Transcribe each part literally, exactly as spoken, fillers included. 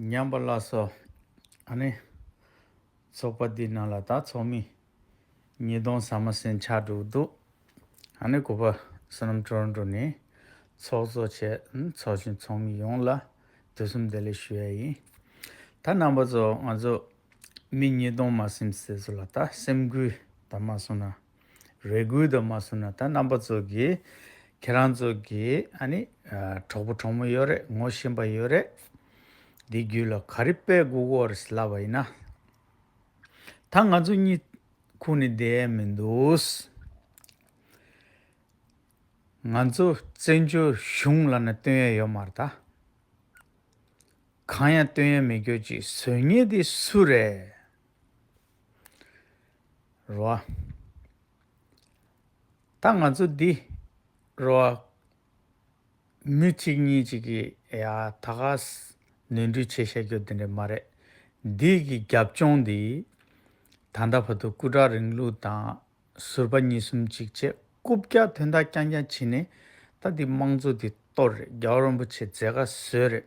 ཉམས་པ་སླར་གསོ། ཨ་ནི། ཚོགས་པ་འདི་ནང་ལ་ད་ཚོགས་མི་ཉིས་སྟོང་ཟ་མ་ཟིན་ཆགས་འགྲོ་གི་འདུག་ཨ་ནི་གུས་པ་བསོད་ནམས་ཊོ་རོན་ཊོ་ནས་ཚོགས་གཙོ་བྱས་ཚོགས་ཆེན་ཚོགས་མི་ཡོངས་ལ་དུས་གསུམ་བདེ་ལེགས་ཞུ་ཡ་ཡིན། ད་རྣམ་པ་ཚོ་ང་ཚོ་མི་ཉིས་སྟོང་མ་ཟིན་ཟེར་ཚོ་ལ་ད་སེམས་འགུལ་ད་མ་སོང་ན། རེ་སྐུལ་དུ་མ་སོང་ན་ད་རྣམ་པ་ཚོ་གིས་ཁྱེད་རང་ཚོ་གིས་ཨ་ནི་གྲོགས་པོ་གྲོགས་མོ་ཡོད་རེད། ངོ་ཤེས་པ་ཡོད་རེད། འདི་རྒྱུད་ལ་ག་རེ་སྤེལ་དགོས་ཀྱི་ཡོད་རེད་ལབ་པ་ཡིན་ན། ད་ང་ཚོ་གཉིས་ཁུག་ནས་བསྡད་ཡས་མི་འདུག་ང་ཚོ་བཙན་བྱོལ་གཞུང་ལབ་ན་སྟོན་ཡས་ཡོད་མ་རེད་ད། གང་ཡང་སྟོན་ཡས་མེད་རྒྱུ་ཅིག་བཟོ་མཁན་དེ་སུ་རེད། རོ། ད་ང་ཚོ་འདི་རོ། མི་གཅིག་གཉིས་གཅིག་གིས་ཡ་ད་ག་ས་ནོར་འཁྲུལ་བྱས་བཞག་རྒྱུ་དེ་འདྲ་མ་རེད། འདི་གི་རྒྱབ་ལྗོངས་འདི་ད་ལྟ་བར་དུ་སྐུ་དྲག་རིང་ལུགས་དང་ཟུར་པ་གཉིས་གསུམ་གཅིག་བྱས་རྐུབ་བཀྱག་དོན་དག་རྐྱང་རྐྱང་བྱས་ནས་ད་འདི་དམངས་གཙོ་འདི་གཏོར་རེད། རྒྱལ་བ་རིན་པོ་ཆེ་མཛད་དཀའ་བཟོས་རེད།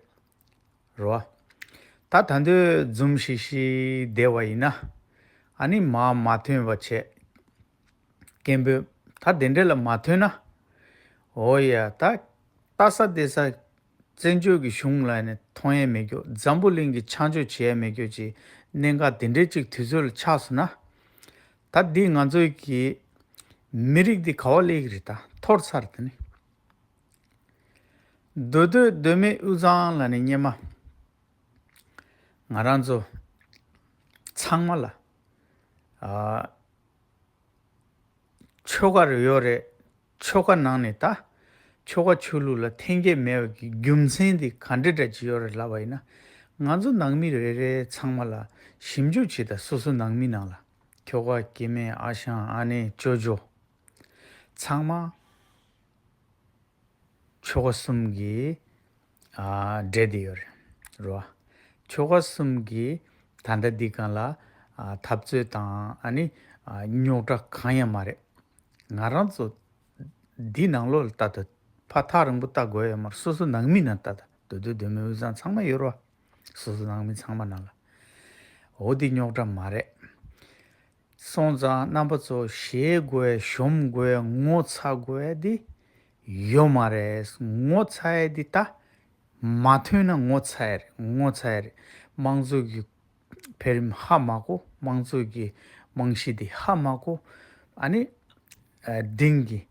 རོ། ད་ད་འདོད་འཛུམ་ཤིག་ཤིག་བསྡད་པ་ཡིན་ན། ཨ་ནི་མ་མ་ཐོན་པ་བྱས། སྐད་འབོད་ད་དེ་འདྲ་ལ་མ་ཐོན་ན། འོ་ཡ་ད། ལྟ་ས་བསྡད་ས། བཙན་བྱོལ་གྱི་གཞུང་ལ་ནི་མཐོང་ཡས་མེད་རྒྱུ། འཛམ་བུ་གླིང་གི་ཆ་འཇོག་བྱེད་ཡས་མེད་རྒྱུ་ཅིག་གནད་འགག་དེ་འདྲའི་ཅིག་དུས་ཚོད་ལ་ཆགས་སོང་ན། ད་འདི་ང་ཚོའི་གི་མི་རིགས་འདི་ག་བ་སླེབས་ཀྱི་རེད། ད་འཐོར་ཚར་དེ་ནི། འདོད་འདོད་འདོད་མེད་དབུས་གཙང་ལ་ནི་སྙེ་མ། ང་རང་ཚོ་ཚང་མ་ལ་ཨ། ཆོལ་ཁ་རེ་ཡོད་རེད། ཆོལ་ཁ་ནང་ནས་ད་ཆོལ་ཁ་ཆོས་ལུགས་ལ་འཐེན་འཁྱེར་མེད་པ་གི་རྒྱུ་མཚན་འདི་ག་འདྲ་འདྲ་ཅིག་ཡོད་རེད་ལབ་པ་ཡིན་ན། ང་ཚོ་ནང་མི་རེ་རེ་ཚང་མ་ལ་ཞིབ་འཇུག་བྱེད་ད། སོ་སོ་ནང་མི་ནང་ལ་ཁྱོ་ག་སྐྱེ་དམན་ཨ་ཞང་ཨ་ནེ་ཅོ་ཅོ་ཚང་མ། ཆོལ་ཁ་གསུམ་གྱི་ཨ་འབྲེལ་བསྡད་ཡོད་རེད་རོ། ཆོལ་ཁ་གསུམ་གྱི་ད་ལྟ་འདི་སྒང་ལ་ཨ་འཐབ་རྩོད་དང་ཨ་ནི་ཨ་རྙོག་དྲ་གང་ཡང་མ་རེད། ང་རང་ཚོ་འདི་ནང་ལོགས་ལ་ལྟ་ད། ཕར་ཐག་རིང་པོ་ལྟ་དགོས་ཡོད་མ་རེད། སོ་སོ་ནང་མི་ནང་ལྟ་ད། འདོད་འདོད་འདོད་མེད་དབུས་གཙང་ཚང་མ་ཡོད་རོ། སོ་སོ་ནང་མི་ཚང་མ་ནང་ལ། འོ་འདི་རྙོག་དྲ་མ་རེད། སོང་ཙང་རྣམ་པ་ཚོ་ཞེད་དགོས་ཞུམ་དགོས་ངོ་ཚ་དགོས་འདི་ཡོད་མ་རེད། ངོ་ཚ་ཡས་འདི་ད་མ་ཐོན་ན་ངོ་ཚ་ཡས་རེད། ངོ་ཚ་ཡས་རེད། དམངས་གཙོ་གི་འཕེལ་རིམ་ཧ་མ་གོ། དམངས་གཙོ་གི་རྨང་གཞི་འདི་ཧ་མ་གོ། ཨ་ནི་ཨ་འབྲིང་གི་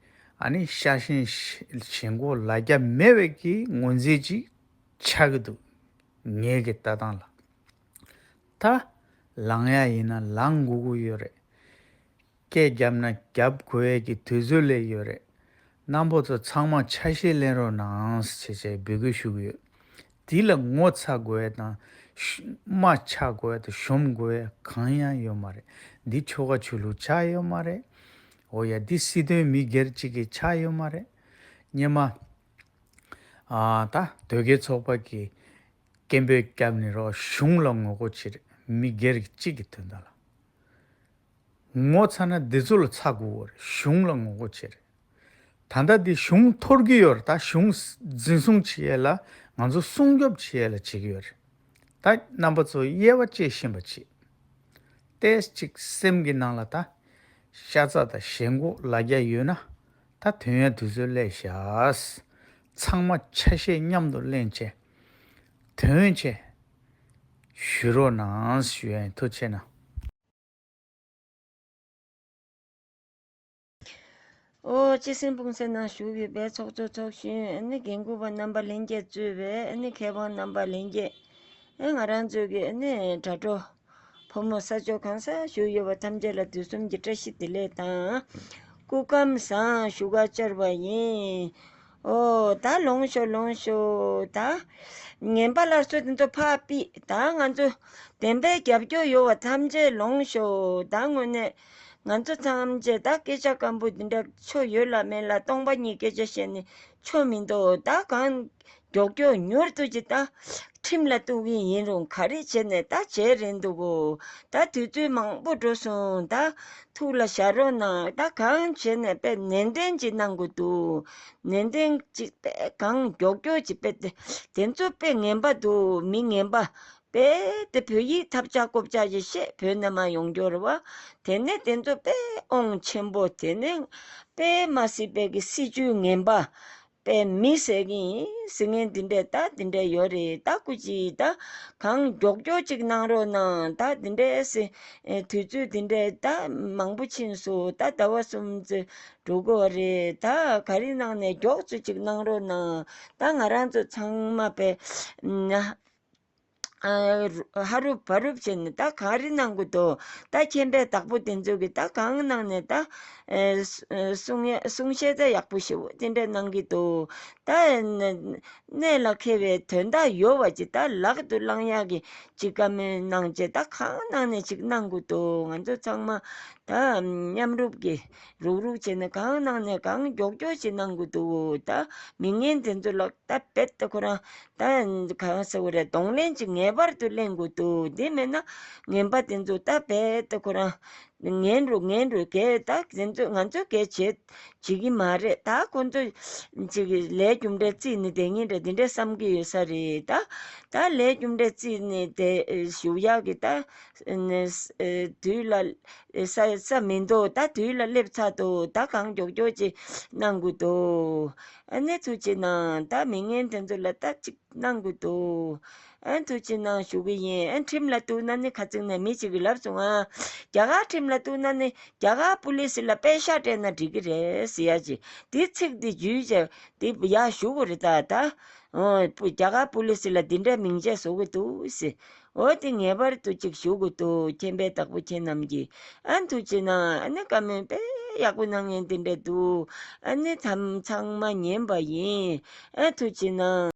ཨ་ནི་ཤ་ཞེན་ཞེན་ཁོག་ལ་རྒྱ་མེད་པའི་གི་ངོས་འཛིན་ཅིག་ཆགས་ཀྱི་འདུག་ངའི་གི་ལྟ་སྟངས་ལ། ད་ལངས་ཡ་ཡིན་ན་ལངས་དགོས་ཀྱི་ཡོད་རེད། སྐད་རྒྱབ་ན་རྒྱབ་དགོས་ཡས་ཀྱི་དུས་ཚོད་སླེབས་ཡོད་རེད། རྣམ་པ་ཚོ་ཚང་མ་ཆ་ཤས་ལེན་རོགས་གནང་ཞེས་བྱས་འབོད་སྐུལ་ཞུ་གི་ཡོད། དེ་ལ་ངོ་ཚ་དགོས་ཡས་དང་། དམའ་ཆགས་དགོས་ཡས་དང་ཞུམ་དགོས་ཡས་གང་ཡང་ཡོད་མ་རེད། འདི་ཆོལ་ཁ་ཆོས་ལུགས་ཆགས་ཡོད་མ་རེད། འོ་ཡ་འདི་སྲིད་དོན་མི་སྒེར་གཅིག་གི་ཆགས་ཡོད་མ་རེད། སྙེ་མ། ཨ་ད་དོལ་རྒྱལ་ཚོགས་པ་གི་སྐད་འབོད་བརྒྱབ་ནས་རོགས་གཞུང་ལ་ངོ་རྒོལ་བྱེད་རེད། མི་སྒེར་གཅིག་གི་དོན་དག་ལ། ངོ་ཚ་ན་འདི་ཚོ་ལ་ཚ་དགོས་པ་རེད། གཞུང་ལ་ངོ་རྒོལ་བྱེད་རེད། ད་ལྟ་འདི་གཞུང་འཐོར་གྱི་ཡོད་རེད། ད་གཞུང་འཛིན་བཟུང་བྱེད་ཡས་ལ་ང་ཚོ་སྲུང་སྐྱོབ་བྱེད་ཡས་ལ་བྱེད་ཀྱི་ཡོད་རེད། ད་རྣམ་པ་ཚོ་དབྱེ་བ་དཔྱད་ཤེས་པ་བྱེད། ཏོག་ཙམ་ཅིག་སེམས་ཀྱི་ནང་ལ་ད་ཤ་ཚ་དང་ཞེན་ཁོག་ལ་རྒྱ་ཡོད་ན་ད་དོན་ཡ་དུས་ཚོད་སླེབས་ཤག་ཚང་མ་ཆ་ཤས་མཉམ་དུ་ལེན་བྱས་དོན་བྱས་ཞུ་རོགས་གནང་ཞུ་ཡ་ཡིན། ཐུགས་རྗེ་གནང་། ཨོ། སྤྱི་སེམས་སྤུངས་སེམས་ནང་བཞུགས་ཡོད་པའི་ཚོགས་གཙོ་ཚོགས་གཞོན་ཨ་ནི་འགན་འཁུར་བ་རྣམ་པ་ལྷན་རྒྱས་གཙོས་པའི་ཨ་ནི་མཁས་དབང་རྣམ་པ་ལྷན་རྒྱས། ཨེ་ང་རང་ཚོའི་གི་ཨ་ནི་དྲ་གྲོགས་ཕོ་མོ་ས་ཕྱོགས་གང་སར་བཞུགས་ཡོད་པ་ཐམས་ཅད་ལ་དུས་གསུམ་གྱི་བཀྲ་ཤིས་བདེ་ལེགས་དང་སྐུ་ཁམས་བཟང་ཞུ་ག་བཅར་བ་ཡིན། ཨོ་ད་ལོངས་ཤོག་ལོངས་ཤོག་ད་ངན་པ་སླར་གསོ་དེ་ཚོ་ཕར་ཕུད། ད་ང་ཚོ་བདེན་པའི་རྒྱབ་སྐྱོར་ཡོད་པ་ཐམས་ཅད་ལོངས་ཤོག་ད་དངོས་གནས་ང་ཚོ་ཐམས་ཅད་ད་སྐད་ཆ་སྐམ་པོ་འདི་འདྲ་ཆོ་ཡོད་ལ་མེད་ལ་སྟོང་པ་ཉིད་སྐད་ཆ་བཤད་ནས་ཆོ་མི་འདུག་ད་གང་མགྱོགས་མགྱོགས་མྱུར་དུ་ཅིག་ད་ ཁྲིམས་ལ་གཏུག་གི་ཡིན་རུང་ག་རེ་བྱས་ནས་ད་བྱས་རན་འདུག་གོ། ད་དུས་ཚོད་མང་པོ་འགྲོ་སོང་། ད་ཐུགས་ལ་བཞག་རོགས་གནང་། ད་གང་བྱས་ནས་དཔེ་ནན་ཏན་ཅིག་གནང་དགོས་འདུག། ནན་ཏན་ཅིག་དཔེ་གང་མགྱོགས་མགྱོགས་ཅིག་དཔེ་དེ་དེ་ཚོ་དཔེ་ངན་པ་འདུག། མི་ངན་པ་དཔེ་དེ་བོད་ཡིག་ཐབས་ཆག་ཀོ་ཆག་ཅིག་བཤད། བོད་ནས་མར་ཡོང་རྒྱུ་རེད་བ། དེ་ནས་དེ་ཚོ་དཔེ་དབང་ཆེན་པོ། དེ་ནས་དཔེ་མ་སྲིད་པའི་གི་སྲིད་ཇུས་ངན་པ། པའི་མི་ཟེར་གི་ཡིན་ཟེར་མཁན་འདི་འདྲས་ད་འདི་འདྲས་ཡོད་རེད། ད་སྐུ་མཁྱེན་ད་གང་མགྱོགས་མགྱོགས་ཅིག་གནང་རོགས་གནང་། ད་འདི་འདྲས་སེ་ཨེ་དུས་ཚོད་འདི་འདྲས་ད་མང་པོ་ཕྱིན་སོང་། ད་ཟླ་བ་གསུམ་ཙམ་འགྲོ་གི་རེད། ད་ག་རེ་གནང་ནས་མགྱོགས་ཚོད་ཅིག་གནང་རོགས་གནང་། ད་ང་རང་ཚོ་ཚང་མ་པའི་ཨ་ཧ་རུབ་བ་རུབ་བྱས་ནས་ད་ག་རེ་གནང་དགོས་འདུག། ད་མཁྱེན་པའི་བདག་པོ་དེ་ཚོ་གིས་ད་གང་གནང་ནས་ད་ཨེ་གསུང་ཡ་གསུང་བཤད་ད་ཡག་པོ་ཞེ་པོ་དེ་འདྲ་གནང་གི་འདུག། ད་གནད་ལ་འཁེལ་བའི་དོན་དག་ཡོད་པ་ཅིག་ད་ལག་ཏུ་བླང་ཡག་གི་ཅིག་བཀའ་མོལ་གནང་བྱས་ད་གང་གནང་ནས་ཅིག་གནང་དགོས་འདུག། ང་ཚོ་ཚང་མ་ད་མཉམ་རུབ་ཀྱིས་རུག་རུག་བྱས་ནས་གང་གནང་ནས་གང་མགྱོགས་མགྱོགས་ཅིག་གནང་དགོས་འདུག། ད་མི་ངན་དེ་ཚོ་ལ་ད་རྦད་དེ་ཁོ་རང་ད་གང་ཟེར་བ་རེད། གདོང་ལེན་ཅིག་ངེས་པར་དུ་ལེན་དགོས་འདུག། དེ་མེད་ན་ངན་པ་དེ་ཚོ་ད་རྦད་དེ་ཁོ་རང་ངན་རུ་ངན་རུ་གས། ད་དེ་ཚོ་ང་ཚོས་གས་བྱེད་བྱེད་ཀྱི་མ་རེད། ད་ཁོ་ཚོ་ཅིག་ལས་རྒྱུ་འབྲས་རྩིས་ནས་བསྡད་ངེས་རེད། དེ་འདྲས་བསམ་གྱི་ཡོད་ས་རེད། ད་ད་ལས་རྒྱུ་འབྲས་རྩིས་ནས་བསྡད་བཞུགས་ཡག་གི་ད་དུས་ལ་ས་ས་མི་འདུག། ད་དུས་ལ་སླེབས་ཚར་འདུག། ད་གང་མགྱོགས་མགྱོགས་ཅིག་གནང་དགོས་འདུག། ཨ་ནི་ཐུགས་རྗེ་གནང་། ད་མི་ངན་དེ་ཚོ་ལ་ད་ཅིག་གནང་དགོས་འདུག། ཨ་ཐུགས་རྗེ་གནང་ཞུ་གི་ཡིན། ཨ་ཁྲིམས་ལ་གཏུགས་ན་ནི་ཁ་ཚིག་ནས་མི་གཅིག་གིས་ལབ་སོང་ང་། རྒྱ་གར་ཁྲིམས་ལ་གཏུགས་ན་ནི་རྒྱ་གར་པུ་ལི་སི་ལ་པད་ཤག་སྤྲད་ན་འགྲིག་གི་རེད་ཟེར་ཡ་ཅིག། དེ་ཚིག་དེ་བརྗོད་བྱས་དེ་ཡ་ཞུ་དགོས་རེད། ད་ད་ཨོ་པུ་རྒྱ་གར་པུ་ལི་སི་ལ་འདི་འདྲའི་མིང་ཆད་བཟོ་གི་འདུག་ཟེར། འོ་དེ་ངེས་པར་དུ་ཅིག་ཞུ་དགོས་འདུག། མཁྱེན་པའི་བདག་པོ་ཁྱེད་རྣམས་ཀྱིས་ཨ་ཐུགས་རྗེ་གནང་། ཨ་ནི་བཀའ་མོལ་དཔེ་ཡག་པོ་གནང་མཁན་དེ་འདྲ་འདུག། ཨ་ནི་ཚང་ཚང་མ་ཉན་པ་ཡིན། ཨ་ཐུགས་རྗེ་གནང་།